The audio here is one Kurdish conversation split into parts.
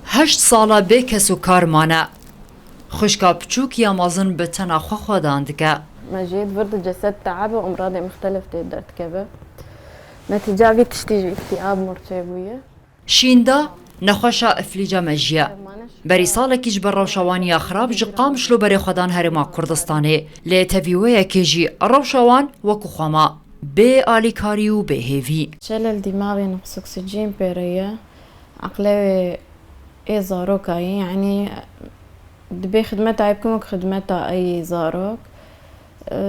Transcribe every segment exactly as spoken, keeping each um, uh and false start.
Heşt sala bê kes û kar mane. Xwişka piçûk ya mezin bi tena xwe xwedan dike. مجيد ضد جسد تعب وأمراض مختلف تقدر تكبر. نتيجة في تشتي جي اكتئاب مرتبوية. Şînda nexweşa îflîca mejî ye. Berî salekî ji ber rewşa wan ya xirab ji Qamişlo berê xwe dan Herêma Kurdistanê. Lê tevî wê yekê jî rewşa wan wekî xwe ma, bê alîkarî û bê hêvî. شلل دماغي نقص أكسجين pêre ye. Eqlê wê ê zaroka yî, yanî dibê xidmeta wê bikim wek xidmeta ey zarok.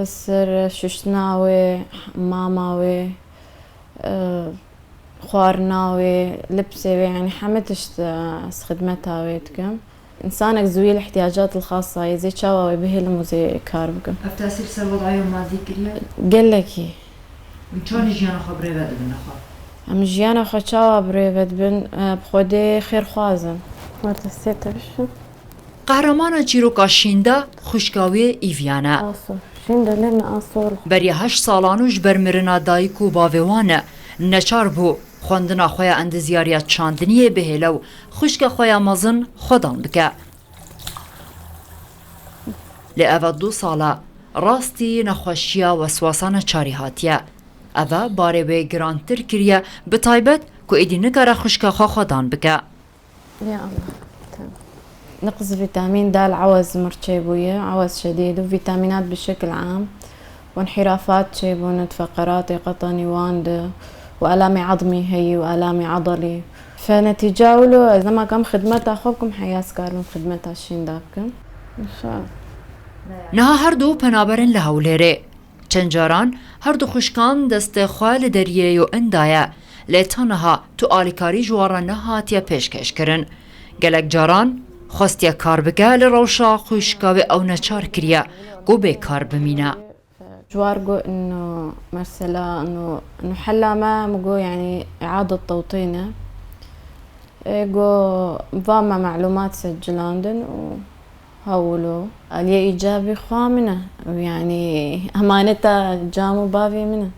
Sir şuştina wê, mama wê, xwarina wê, lipsê wê, yanî heme tişt ez xidmeta wê dikim. Însanek zûyî li îhtiyacatê xasa ye, zê çawa wê bihêlim û zê kar bikim. Ev tesîr ser wedaya madî kiriye? Gelekî. Hûn çawa jiyana xwe bi rê ve dibin nexwe? Em jiyana xwe çawa bi rê ve dibin? Bi Xwedê xêrxwaz in. Werdestê te bişin. Qehremana çîroka Şînda xwişka wê Îvyan e. Aso. Şînda lê min aso. Beriya heşt salan û ji ber mirina dayik û bavê wan e, neçar bû xwendina xwe ya endizyariya çandiniyê bihêle û xwişka xwe ya mezin xwedan bike. Lê ev e du sal e rastî nexweşiya weswasa neçarî hatiye. Ev e barê wê girantir kiriye, bi taybet ku êdî nikare xwişka xwe xwedan bike. Ya Allah. Tamam. نقص فيتامين د عوز مر çêbûye, عوز شديد û فيتامينات بشكل عام. وانحرافات çêbûne di feqeratê qetanî wan de û elamê ezmî heyî û elamê ezalî. Fe netîca wilo ez dema kam xidmeta xwe bikim heya ez karim xidmeta Şînda bikim. Înşallah. Niha her du penaber in li Hewlêrê. Çend caran her du xwişkan destê xwe li deriyê yo indaye, lê ta niha tu alîkarî ji wan re nehatiye pêşkêşkirin. Gelek caran xwestiye kar bike, li rewşa xwişka wê ew neçar kiriye ku bê kar bimîne. Ji war got inu mesela inu inu hela me min got yanî îade tewtîne. Ê got va me melûmat secilandin û hewlo. Aliyê îcabî xwa min e. Yanî emaneta cam û bavê min e.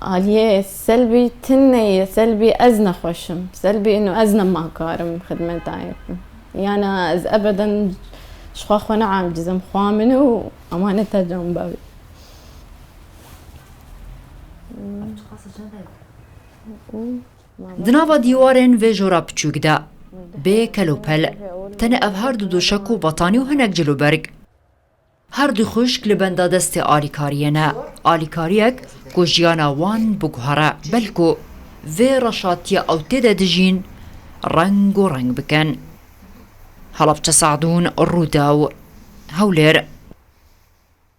Aliyê selbî tune ye, selbî ez nexweş im. Selbî inu ez nema karim xidmeta wê bikim. Yana ez ebeden ji xwe xwe neacizim. Xwa min e û emaneta cam û bavê. Di nava dîwarên vê jora piçûk de bê kelopel tenê ev her du doşek û betanî û hinek cilûberg. Her du xwişk li benda destê alîkariyê ne. Alîkariyek ku jiyana wan biguhere, belku vê reşatiya ew tê de dijîn reng û reng bikin. Helebçe Sadûn, Rûdaw, Hewlêr.